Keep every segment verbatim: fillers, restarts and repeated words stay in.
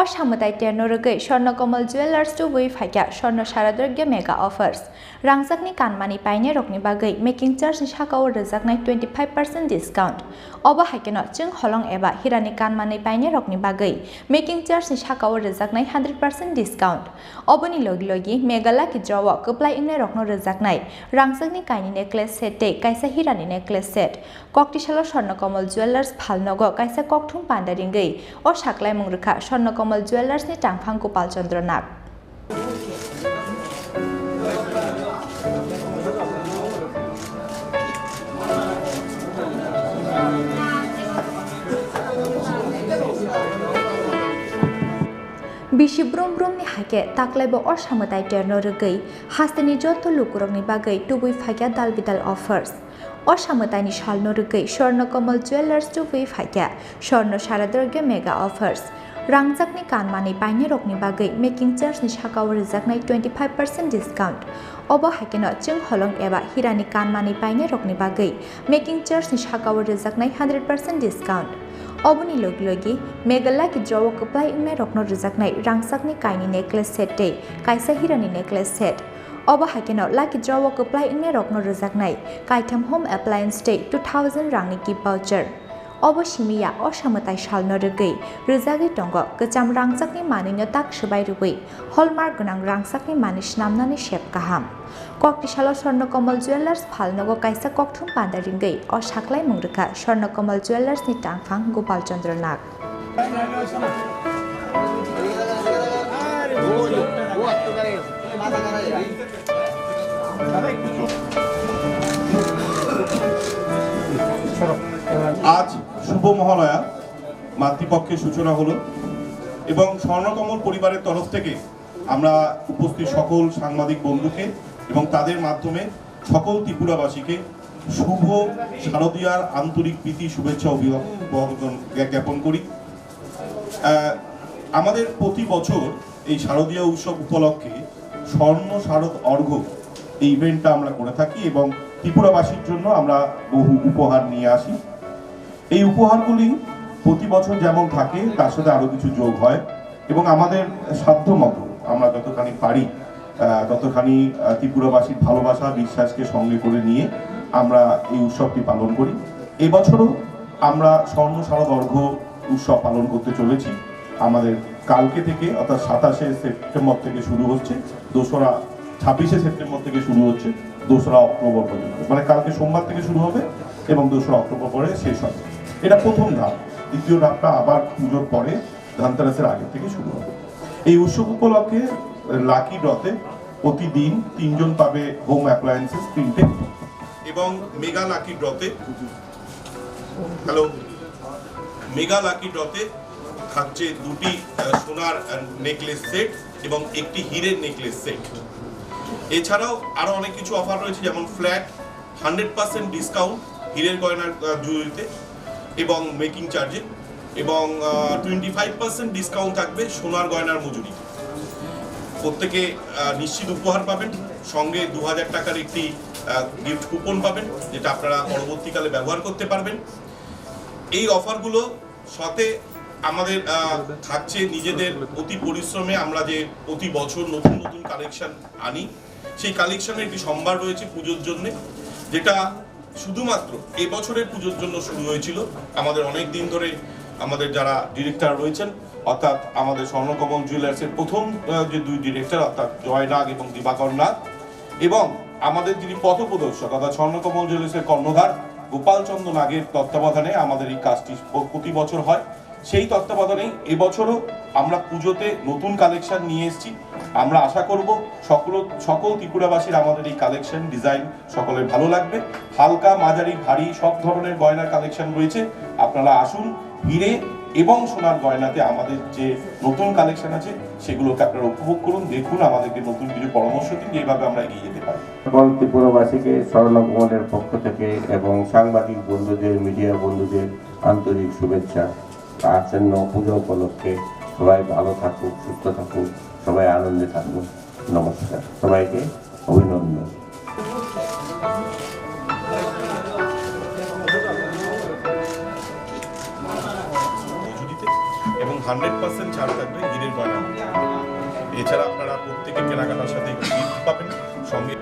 O samwtai terno rwgwi Swarna Kamal Jewellers tubui phaikha Swarna Sharadrogya Mega Offers. Rangchakni kanmani painairokni bagwi making charge ni sakao rwjaknai twenty five percent discount. Obo hai kheno chwng holong eba hirani kanmani painairokni bagwi making charge ni sakao rwjaknai hundred percent discount. Oboni logi logi Mega Lucky Draw o kwplai wngnairokno rwjaknai rangchakni kainwi necklace set tei kaisa hirani necklace set. Koktisalo Swarna Kamal Jewellers phalnogo kaisa kokthum panda ringwi o saklaimung rwkha Swarna Kamal Jewellers ni tangphang Gopal Chandra Nag. Bisi brum brumni hai khe taklaibo o samwtai terno rwgwi hasteni joto lukurokni bagwi tubui phaikha dal bidal offers. O samwtaini salno rwgwi Swarna Kamal Jewellers tubui phaikha Swarna Sharadrogya Mega Offers. Rangchakni kanmani painairokni bagwi making charge ni sakao rwjaknai twenty five percent discount. Obo hai kheno chwng holong eba hirani kanmani painairokni bagwi making charge ni sakao rwjaknai hundred percent discount. Oboni logi logi Mega Lucky Draw o kwplai wngnairokno rwjaknai rangchakni kainwi necklace set tei kaisa hirani necklace set. Obo hai kheno Lucky Draw o kwplai wngnairokno rwjaknai kaitham home appliance tei two thousand rangni gift voucher. Obo simi ya o samwtai salno rwgwi rwjagwi tongo kwcham rangchakni manwino tak swbai rwui hallmark gwnang rangchakni manwi snamnani sep kaham. Koktisalo Swarna Kamal Jewellers phalnogo kaisa kokthum panda ringwi o saklaimung rwkha Swarna Kamal Jewellers ni tangphang Gopal Chandra Nag. আজ শুভ মহালয়া, মাতৃপক্ষের সূচনা হলো এবং স্বর্ণকমল পরিবারের তরফ থেকে আমরা উপস্থিত সকল সাংবাদিক বন্ধুকে এবং তাদের মাধ্যমে সকল ত্রিপুরাবাসীকে শুভ শারদীয়ার আন্তরিক প্রীতি শুভেচ্ছা অভিভাবক জ্ঞাপন করি। আহ, আমাদের প্রতি বছর এই শারদীয়া উৎসব উপলক্ষে স্বর্ণ শারদ অর্ঘ্য এই ইভেন্টটা আমরা করে থাকি এবং ত্রিপুরাবাসীর জন্য আমরা বহু উপহার নিয়ে আসি। এই উপহারগুলি প্রতি বছর যেমন থাকে, তার সাথে আরও কিছু যোগ হয় এবং আমাদের সাধ্যমতো আমরা যতখানি পারি, আহ, ততখানি, আহ, ত্রিপুরাবাসীর ভালোবাসা, বিশ্বাসকে সঙ্গে করে নিয়ে আমরা এই উৎসবটি পালন করি। এবছরও আমরা স্বর্ণ শারদ অর্ঘ্য উৎসব পালন করতে চলেছি। আমাদের কালকে থেকে, অর্থাৎ সাতাশে সেপ্টেম্বর থেকে শুরু হচ্ছে, দোসরা, ছাব্বিশে সেপ্টেম্বর থেকে শুরু হচ্ছে দোসরা অক্টোবর পর্যন্ত। মানে, কালকে সোমবার থেকে শুরু হবে এবং দোসরা অক্টোবর পরে শেষ হবে। এটা প্রথম ধাপ। দ্বিতীয় ধাপটা আবার পুজোর পরে, ধনতেরাসের আগে থেকে শুরু হবে। এই উৎসব উপলক্ষে লাকি ড্রতে প্রতিদিন তিনজন পাবে হোম অ্যাপ্লায়েন্সেস তিনটে এবং মেগা লাকি ড্রতে, হ্যালো, মেগা লাকি ড্রতে থাকছে দুটি, আহ, সোনার, আহ, নেকলেস সেট এবং একটি হীরের নেকলেস সেট। এছাড়াও আরও অনেক কিছু অফার রয়েছে, যেমন ফ্ল্যাট হান্ড্রেড পার্সেন্ট ডিসকাউন্ট হীরের গয়নার, আহ, জুয়েলারিতে এবং মেকিং চার্জে এবং, আহ, টোয়েন্টি ফাইভ পার্সেন্ট ডিসকাউন্ট থাকবে সোনার গয়নার মজুরি। প্রত্যেকে, আহ, নিশ্চিত উপহার পাবেন, সঙ্গে দু হাজার টাকার একটি, আহ, গিফট কুপন পাবেন, যেটা আপনারা পরবর্তীকালে ব্যবহার করতে পারবেন। এই অফারগুলো সাথে আমাদের, আহ, থাকছে নিজেদের অতি পরিশ্রমে আমরা যে প্রতি বছর নতুন নতুন কালেকশন আনি, সেই কালেকশনের একটি সম্ভার রয়েছে পুজোর জন্য, যেটা শুধুমাত্র এবছরের পুজোর জন্য শুরু হয়েছিল। আমাদের অনেক দিন ধরে আমাদের যারা ডিরেক্টর রয়েছেন, অর্থাৎ আমাদের স্বর্ণকমল জুয়েলার্সের প্রথম, আহ, যে দুই ডিরেক্টর, অর্থাৎ জয় নাগ এবং দিবাকর নাগ, এবং আমাদের যিনি পথপ্রদর্শক, অর্থাৎ স্বর্ণকমল জুয়েলার্সের কর্ণধার গোপালচন্দ্র নাগের তত্ত্বাবধানে আমাদের এই কাজটি প-, প্রতি বছর হয়। সেই তত্ত্বাবধানেই এবছরও আমরা পুজোতে নতুন কালেকশন নিয়ে এসেছি। আমরা আশা করব সকল, সকল ত্রিপুরাবাসীর আমাদের এই কালেকশন ডিজাইন সকলের ভালো লাগবে। হালকা, মাঝারি, ভারী সব ধরনের গয়নার কালেকশন রয়েছে। আপনারা আসুন, হিরে এবং সোনার গয়নাতে আমাদের যে নতুন কালেকশন আছে, সেগুলোকে আপনারা উপভোগ করুন, দেখুন, আমাদেরকে নতুন কিছু পরামর্শ দিন, যেভাবে আমরা এগিয়ে যেতে পারি। সকল ত্রিপুরাবাসীকে স্বর্ণকমলের পক্ষ থেকে এবং সাংবাদিক বন্ধুদের, মিডিয়া বন্ধুদের আন্তরিক শুভেচ্ছা। আসন্ন পুজো উপলক্ষে সবাই ভালো থাকুক, সুস্থ থাকুক, সবাই আনন্দে থাকুন। নমস্কার, সবাইকে অভিনন্দন। মজুরিতে এবং হান্ড্রেড পার্সেন্ট ছাড় থাকবে হিরের গয়না। এছাড়া আপনারা প্রত্যেকের কেনাকাটার সাথে একটি গিফট পাবেন সঙ্গে।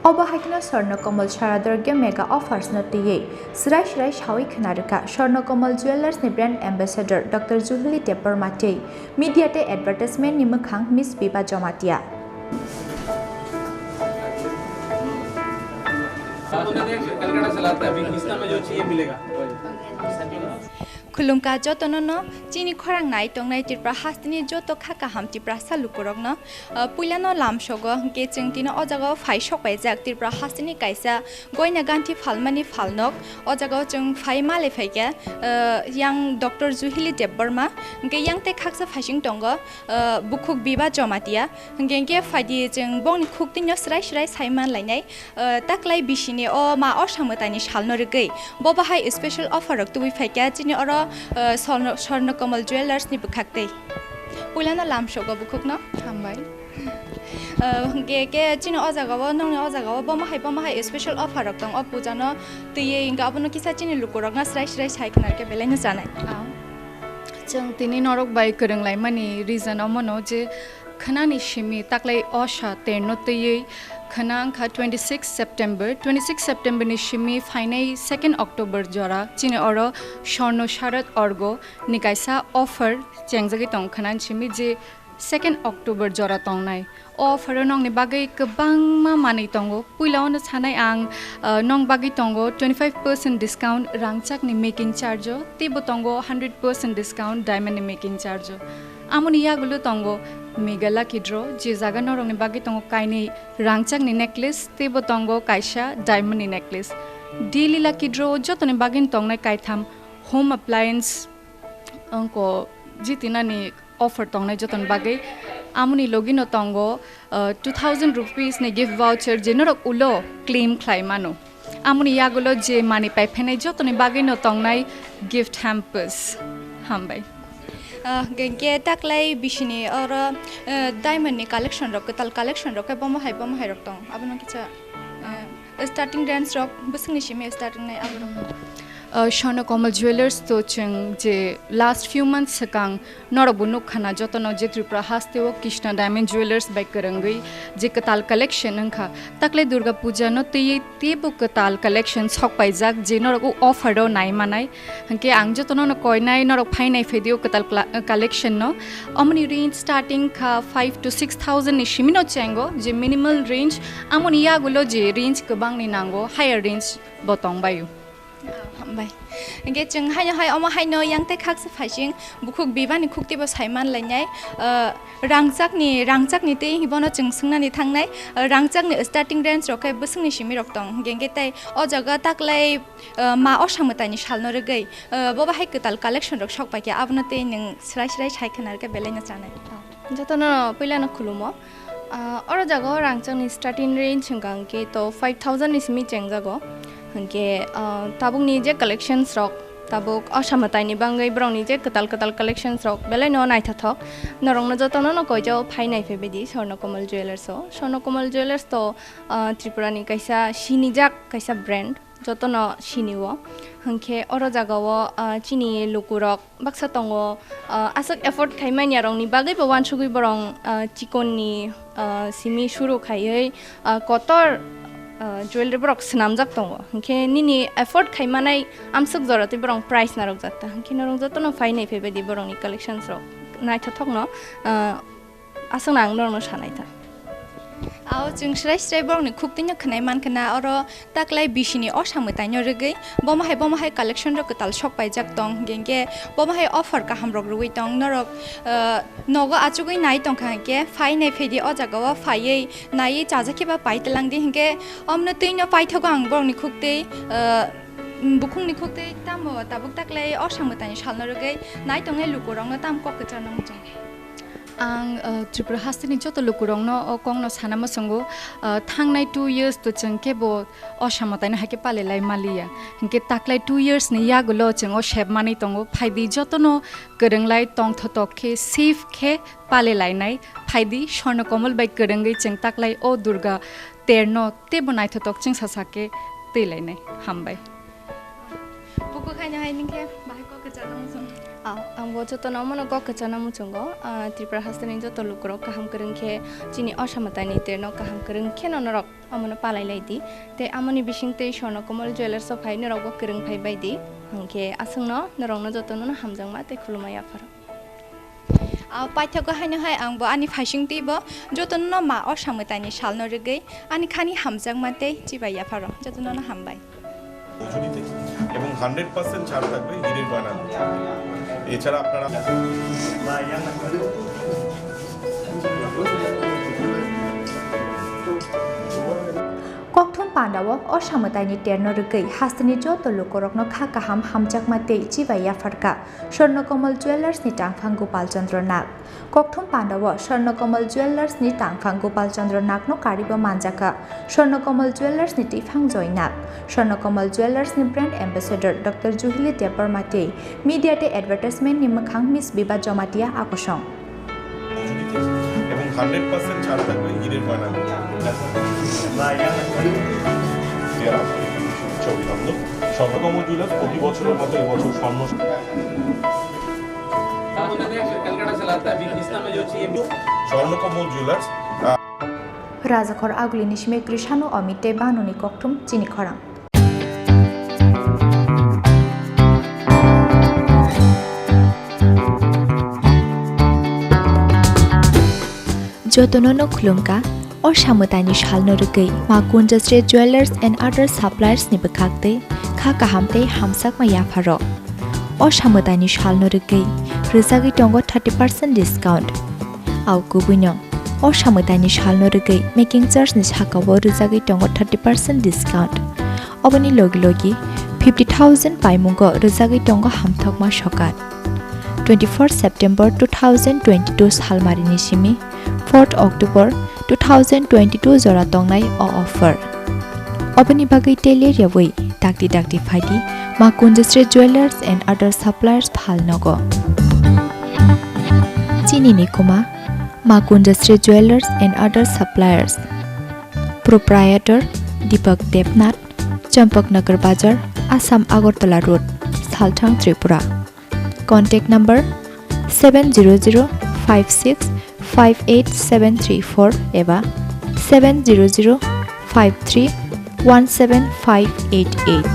Obo hai kheno Swarna Kamal Sharadorgya Mega Offers no twiwi srai srai sawi khna rwkha Swarna Kamal Jewellers ni brand ambassador Doctor Juhili Debbarma tei media tei advertisement ni mwkhang Miss Biba Jomatia. Khulumkha jotono no chini khorang nai tongnai Tripura hasteni joto kha kaham Tiprasa lukurokno, ah, puilano lamsogo hwnkhe chwng tini o jagao phai sokpaijak Tripura hasteni kaisa goina ganthi phalmani phalnok. O jagao chwng phai male phaikha, ah, yang Doctor Juhili Debbarma, hwnkhe yang tei khaksa phaising tongo, ah, bukhuk Biba Jomatia, hwnkhe hwnkhe phaidi chwng bongni khuktwino srai srai sai manlainai. Uh, taklai bisini o ma o samwtaini salno rwgwi bo bahai special offer rok tubui phaikha chini oro, uh, Swarna, Swarna Kamal Jewellers ni bwkhak tei. Puilano lamsogo bukhukno. Hambai. Uh, hwnkhe khe chini o jagao, nongni o jagao bo mahai, bo mahai special offer rok tong o puja no twiwi hwnkhe abono kisa chini lukurokno srai srai sai khna khe belai no chanai. Ah. Chwng tini norok bai kwrwng laimani reason omono je khwnani simi taklai o sa terno twiwi khwna wngkha twenty six September. Twenty six September ni simi phainai second October jora chini oro Swarna Sharad Orgo ni kaisa offer chengjagwi tong khwnani simi je second October jora tongnai. O offer o nongni bagwi kwbangma manwi tongo. Puila ono sanai ang, ah, nong bagwi tongo twenty five percent discount rangchakni making charge o, teibo tongo hundred percent discount diamond ni making charge o. Amoni yagulo tongo Mega Lucky Draw, je jaga norokni bagwi tongo kainwi rangchakni necklace, teibo tongo kaisa diamond ni necklace. Daily Lucky Draw o jotoni bagwi tongnai kaitham home appliance, ongko jitinani offer tongnai jotoni bagwi. Amoni logino tongo, uh, two thousand rupees ni gift voucher je norok ulo claim khlai mano. Amoni yagulo je mani paiphainai jotoni bagwino tongnai gift hampers. Hambai. Ah, hwnkhe taklai bisini oro, eh, diamond ni collection rok, kwtal collection rok khe bomo hai, bomo hai rok tong. Abono kisa, eh, starting range rok bwswkni simi starting nai abo rok. Uh, Swarna Kamal Jewellers to chwng je last few months swkang norok bo nukha na jotono je Tripura haste o Krishna Diamond Jewellers bai kwrwngwi je kwtal collection wngkha. Taklai Durga Puja no twiwi teibo kwtal collection sokpaijak je norok o offer o nai manai. Hwnkhe ang jotono no koinai norok phainai phaidi o kwtal cla-, collection no. Omoni range starting kha five to six thousand ni simi no chengo je minimal range, amoni yagulo je range kwbangni nango, higher range bo tongbaio. Ah, hambai. Hwnkhe chwng haino hai, omo haino yang tei khaksa phaising bukhuk Bibani khuktibo sai manlainai. Ah, rangchakni, rangchakni tei bono chwng swngnani thangnai. Ah, rangchakni starting range rok khe bwswkni simi rok tong. Hwnkhe tei o jaga taklai, ah, ma o samwtaini salno rwgwi, ah, bo bahai kwtal collection rok sok paikha, abono tei nwng srai srai sai khna rwkhe belai no chanai. Jotono puilano khulumo. Ah, oro jaga o rangchakni starting range hwnkha hwnkhe to five thousand ni simi chengjago. Hwnkhe, ah, tabukni je collections rok, tabuk o samwtaini bangwi borokni je kwtal kwtal collections rok belai no naithothok. Norokno jotono no koijago phai naiphaibaidi Swarna Kamal Jewellers o. Swarna Kamal Jewellers to, ah, Tripura ni kaisa sinijak kaisa brand. Jotono sinio. Hwnkhe oro jagao, ah, chini lukurok baksa tongo, ah, aswk afford khaimani rokni bagwi bo uansugwi borok, ah, chikonni, ah, simi suru khaiwi, ah, kotor, ah, jewelry borok swnamjak tongo. Hwnkhe nini afford khaimanai amswk jora tei borok price narwkjak ta. Hwnkhe norok jotono phai naiphaibaidi borokni collections rok naithothokno, ah, Aswkno ang norokno sanai ta. Ao chwng srai srai borokni khuktuino khwnai mankha na, oro taklai bisini o samwtaino rwgwi bomo hai bomo hai collection rok kwtal sok paijak tong, hwnkhe hwnkhe bomo hai offer kaham rok rwui tong. Norok, ah, nogo achugwi nai tongkha hwnkhe phai nai phaidi o jagao phaiwi naiwi chajakhe ba pai twlangdi, hwnkhe omno twino paithogo ang borokni khuktwi, ah, bukhukni khuktwi tamo tabuk taklai o samwtaini salno rwgwi nai tongnai lukurokno tamo kok kwcharno muchung. Ang, uh, Tripura hasteni joto lukurokno o kokno sana muchungo, uh, thangnai two years to chwng kebo o samwtaino hai khe palilai maliya. Hinkhe taklai two years ni yagulo chwng o sep manwi tongo. Phaidi jotono kwrwnglai tongthotok khe safe khe palilainai. Phaidi Swarna Kamal bai kwrwngwi chwng taklai o Durga terno teibo naithotok chwngsacha khe twilainai. Hambai. Bukhuk haino hai ningkhe bahai kok kwcharo wng chwng. Ang bo jotono omono kok kwchana muchungo, ah, Tripura hasteni joto lukurok kaham kwrwng khe chini Osa Mwtaini terno kaham kwrwng kheno norok omono palai lai di. Tei amoni bising tei Swarna Kamal Jewellers o phai norok bo kwrwng phai bai di. Hwnkhe aswkno norokno jotono no hamjakma tei khulumma yapharo. Ah, paithago haino hai ang bo ani phaising twi bo jotono no ma Osa Mwtaini salno rwgwi ani khani hamjakma tei chibai yapharo jotono no hambai. মজুরিতে এবং hundred percent ছাড় থাকবে হিরের বানানো। এছাড়া আপনারা Kokthum pandao Osa Mwtaini terno rwgwi hasteni joto lukurokno kha kaham hamjakma tei chibai yapharkha Swarna Kamal Jewellers ni tangphang Gopal Chandra Nag. Kokthum pandao Swarna Kamal Jewellers ni tangphang Gopal Chandra Nag no karibo manjakha Swarna Kamal Jewellers ni twiphang Joy Nag. Swarna Kamal Jewellers ni brand ambassador Doctor Juhili Debbarma tei media tei advertisement ni mwkhang Miss Biba Jamatia akosong. এবং hundred percent ছাড় থাকবে হিরের বানানো। ছবি বান্ধব। স্বর্ণকমল জুয়েলার্স প্রতি বছরের মতো এবছর স্বর্ণ স্বর্ণকমল জুয়েলার্স, আহ, Rajakhor Aguli ni simi Krishanu Omite Banuni Kokthum chini khorang. Jotono no khulumkha, Osa Mwtaini salno rwgwi Ma Kunjasri Jewellers and Other Suppliers ni bwkhak tei kha kaham tei hamjakma yapharo. Osa Mwtaini salno rwgwi rwjagwi tongo thirty percent discount. Au kubuino Osa Mwtaini salno rwgwi making charge ni sakao rwjagwi tongo thirty percent discount. Oboni logi logi fifty thousand paimungo rwjagwi tongo hamthokma sokat. Twenty-fourth September two thousand twenty-two salmarini simi fourth October two thousand twenty-two jora tongnai o offer. Oboni bagwi tele rewi dakti dakti phaidi Ma Kunjasri Jewellers and Other Suppliers Phalnogo. Chini ni kuma Ma Kunjasri Jewellers and Other Suppliers. Proprietor Deepak Debnath, Champaknagar Bazar, Assam Agartala Road, Salthang, Tripura. Contact number seven zero zero five six five eight seven three four eba seven zero zero five three one seven five eight eight.